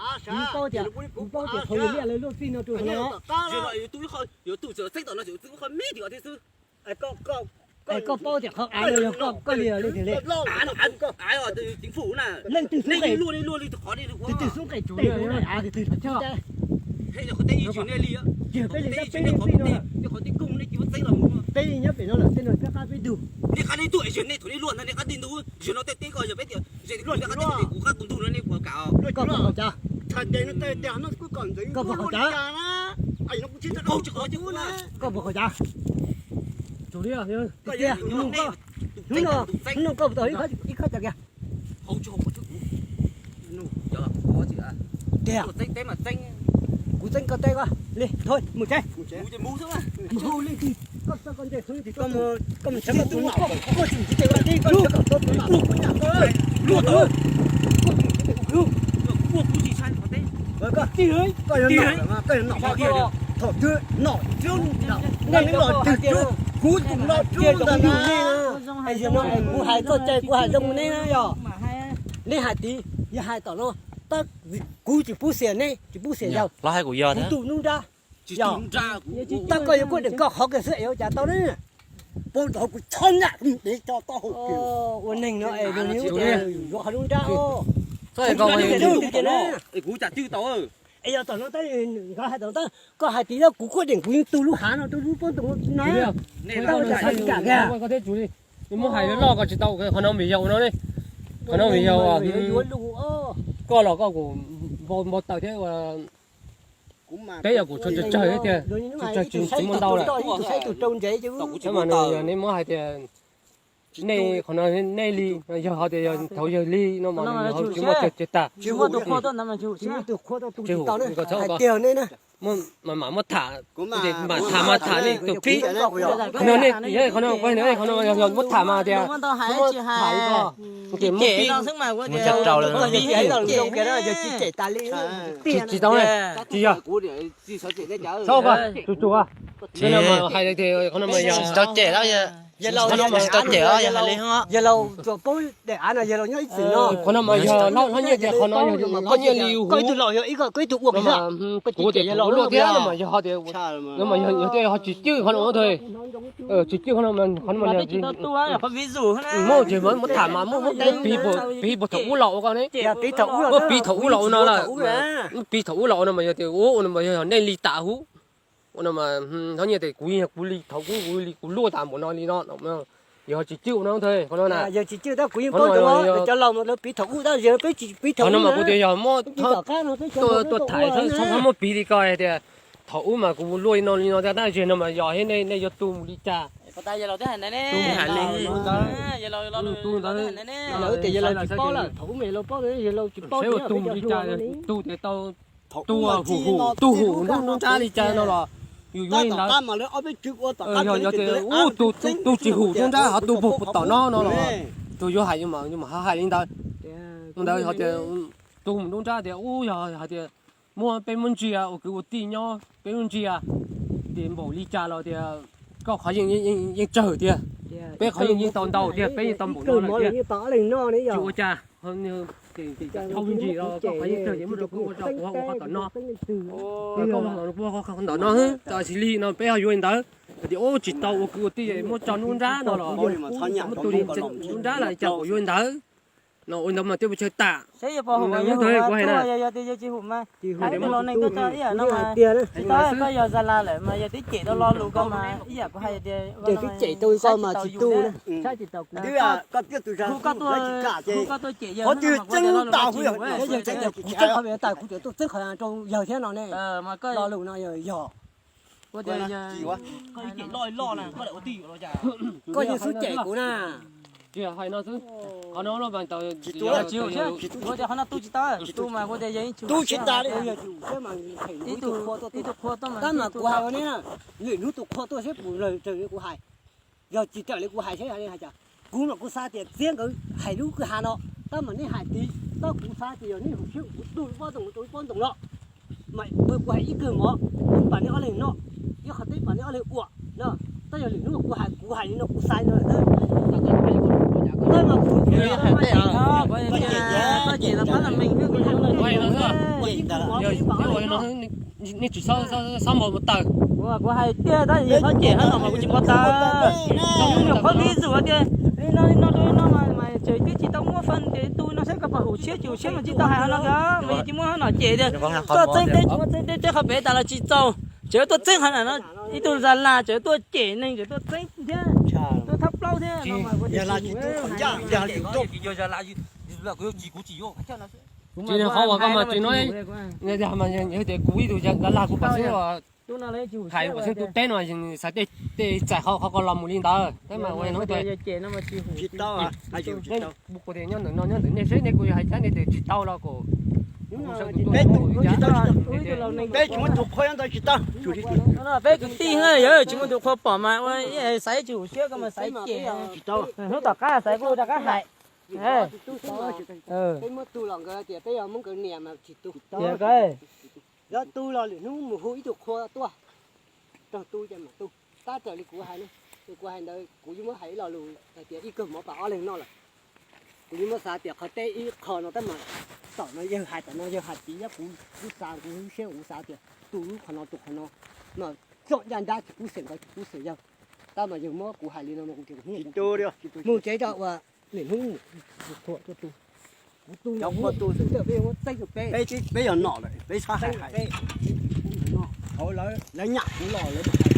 Kuv paub tias, kuv paub tias qhov yog liaj lawv luaj txij no rau no. Yuav tus txeeb tom no, tus txeeb qhov me tim thiab xwb. Es koj paub tias qhov av no yog koj, koj li li tiag li. Leej twg xub nqe, leej twg xub nqe tsuas li av twg twg thiab. Yog peb li tab peb li tij no, peb li nyob pem no lawm tej no peb qab peb ntug. Luaj, koj puas haus cas? Koj puas haus cas? Koj puas haus cas? Tiag, hnub no, hnub no koj puas tau ib khob cov kiag? Tiag, kuv txeeb koj teb koj li, thôi mus tsev. Mus hu leej twg, koj txoj koj ntej xwb, koj mus tsev koj tus no, koj tsis tsis tsis tsis tsis koj luaj tus, koj tij, koj yog nom, koj yog nom, thaum twg nom twg, nej los twg twg, kuv tus no twg ntag na. Es yog no es kuv hais txoj cai kuv hais zoo neb na yog, neb hais tias, yog hais tom no, tab kuv tsis pub xiam neb, tsis pub xiam yawg, kuv tus nruab nrab. Tab koj yuav kuj deem koj qhov kiag xwb es ua cas tau ne? Pab rau kuv txhob nyam kuv mus dev tso tau hauv kiag. Ua neeg no es yuav qhov nruab nrab os. Es yog tom no tab nkawd hais tom no tab koj hais tias yog kuv kuj deem kuv yeej tu lub hav no rau lub pob ntoos na. Tab ua cas xav li cas kiag? Muab hais loj koj tsis tau, qhov no vim yog ua no ne, qhov no vim yog koj los koj kuj npau taws thiab. Peb yog kuv tshuav tsawg tsawg thiab tiag, tsawg tsawg tsis muaj ntau lawm. Mas nws yog neb muab hais tias nej qhov no nej li, yog ho tias yog thaum yawg li no mas nws ho tsis muaj tsawg tsawg tag. Tsis muaj tus qhua tau tus tsis tau ne, hais tiag ne na. Mas mam muab tham, mam tham mas tham nej tus pib. Qhov no nej, qhov no, qhov no yog muab tham mas tias muab tham li ko, ces muab pib. Tsis tau ne, tsis yog. Txhob koj tus tus, qhov no mas hais tias qhov no mas yog tsis tau cem, qhov no mas tsis tau cem, yog laus tsuas paub daim av no yog laus nyob ib txwm no. Qhov no mas yog hlob nyiaj tias qhov no yog hlob nyiaj li huv. Koj ib tug laus yog ib, koj ib tug ua kiag, kuv tias yog laus luaj thiab no mas yog ho tias, no mas yog tias ho tsis cwj qhov no thiab. Tsis cwj qhov no, qhov no mas muab tham mas muab piv, piv puag thaum ub los ua koj ne. Muab piv thaum ub los ua no lawm. Muab piv thaum ub los ua no mas yog tias ua no mas yog nej li tas huv. Ua no mas hlob nyiaj tias kuv yog kuv li thaum kuv, kuv li kuv luaj tas npaum no li no. Yog tsis cwj ua no thiab qhov no na. Yog tsis cwj tab kuv yeej paub ntsoov cov laus mas lawv piv thaum ub tab yog peb tsis piv thaum ub no mas kuv tias yog muab tuaj tham txhob muab piv li ko tias thaum ub mas kuv luaj li no li no thiab tab yog no mas yog thiab nej yuav tu mus li cas. Tu ntawd, lawv tias yog laus tsis paub lawm, thaum ub mas yog laus paub, yog laus tsis paub, tu mus li cas, tu tias tau tu hum, tu hum nruab nruab nrab li cas no los yus yuav li ntawd. Yog, yog tias ub, tu tsis hum nruab nrab ho tu puag tom no no los tsuas yuav hais, yus mam ho hais li ntawd. Ntawd ho tias tu mus nruab nrab tias ub, yog hais tias muab peb muab ntsia ua kwv ua tij nyob peb muab ntsia, tias npaum li cas los tias koj qhov yeej tsawg tiag, peb qhov yeej yeej tau ntau tiag, peb yeej tau npaum no lawm tiag. Tsis ua cas, dhau me ntsis los koj qhov yeej tsawg ces muab rau kuv ua rau kuv ua qhov tom no. Koj ua qhov tom no xwb, tam sim li no peb ho yuav li ntawd. Tias ub, tsis tau ua kwv ua tij muab tso nruab nrab no los muab tu li nruab nrab los cas kuv yuav li ntawd. No ua ntawd mas twb ua chaw tas. Kuv hais na, tsis tau, koj yog Zas Las lawm mas yog twb cem tau lo lus koj mas ib yam kuv hais tias twb cem tau koj mas tsis tu. Kuv txeeb qhov tas kuv tseem tuaj txeeb qhov rau yawg thiab no ne. Lo lus no yog, yog. Koj yeej xub cem kuv na. Tsis hais no xwb, qhov no mas tau, tu tsis tas li. Tab mas kuv hais ua ne, lwm hnub tus qhua tuaj seb puas raws li kuv hais. Yog tsis raws li kuv hais seb hais cas. Kuv mas kuv xav tias txiab nkawd hais lub kwj ha no, tab mas nej hais tid, tab kuv xav tias yog nej hum siab kuv tu lub pob ntoos rau lub pob ntoos no. Mas kuv hais ib kawg mov, kuv pam nej ob leeg noj, ib qhov teb pam nej ob leeg ua no. Tab yog lwm hnub kuv hais, kuv hais li no kuv xav li no lawm. Koj mas kuv, koj cem los pab los mees, nej tsis xob npaum mus tawm. Kuv hais tiag, tab sis yog xob cem hab no mas kuv tsis npau taws. Nyuam qhuav piv txwv tias li no li no rau no mas tseem twb tsis tau muab faj tias tu no saib koj puas hum siab tsis hum siab mas tsis tau hais hab no tiag, mas yog tsis muab hab no cem tias tuaj txeeb teb, tsis muab txeeb teb, teb qhov pem tas los tsis txaus, tseem tuaj txeeb qhov na no, ib tug zas las tseem tuaj cem neeg, tseem tuaj txeeb thiab, tuaj thab plaub thiab. Tsis yog qhov uas koj mas tsis no, yog tias kuv ib tug zas las kuv pom xeeb hais kuv saib tus teb no xav tej txais qhov qhov ko los mus li ntawd, tab mas ua no tas. Kuv tias nyob ntawm no nyob ntawm nej seb nej, kuv yog hais cab nej tias tsis tau los kom peb kwv tij na yog tsis muaj tus qhua pom mas ua xaiv tsis hum siab koj mas xaiv cem. Hnub tom qab xaiv kuj rov qab hais. Peb muab tu los nkawd tias peb yog Hmoob nkawd niam mas tsis tu. Yog tu los lwm hnub mus hu ib tug qhua tuaj, raug tu ces mam tu. Tab raws li kuv hais ne, kuv hais ntawd kuv yeej muab hais ib lo lus hais tias ib kawg mov pas ob leeg noj lawm. Kuv yeej muab xav tias qhov teb ib qho no tab mas tom no yawg hais, tom no yawg hais, tsis yog kuv, kuv xav, kuv lub siab kuv xav tias tu lub qhov no tu qhov no, mas txoj ncaj nrab tsis kub xeem nkawd tsis kub xeem yawg. Tab mas yawg muab kuv hais li no mas kuv mus tsev rau ua lwm hnub mus qhua tuaj tu. Kuv tu, peb yog nom lawm peb txhob hais hais. Lawv nyam kuv los lawv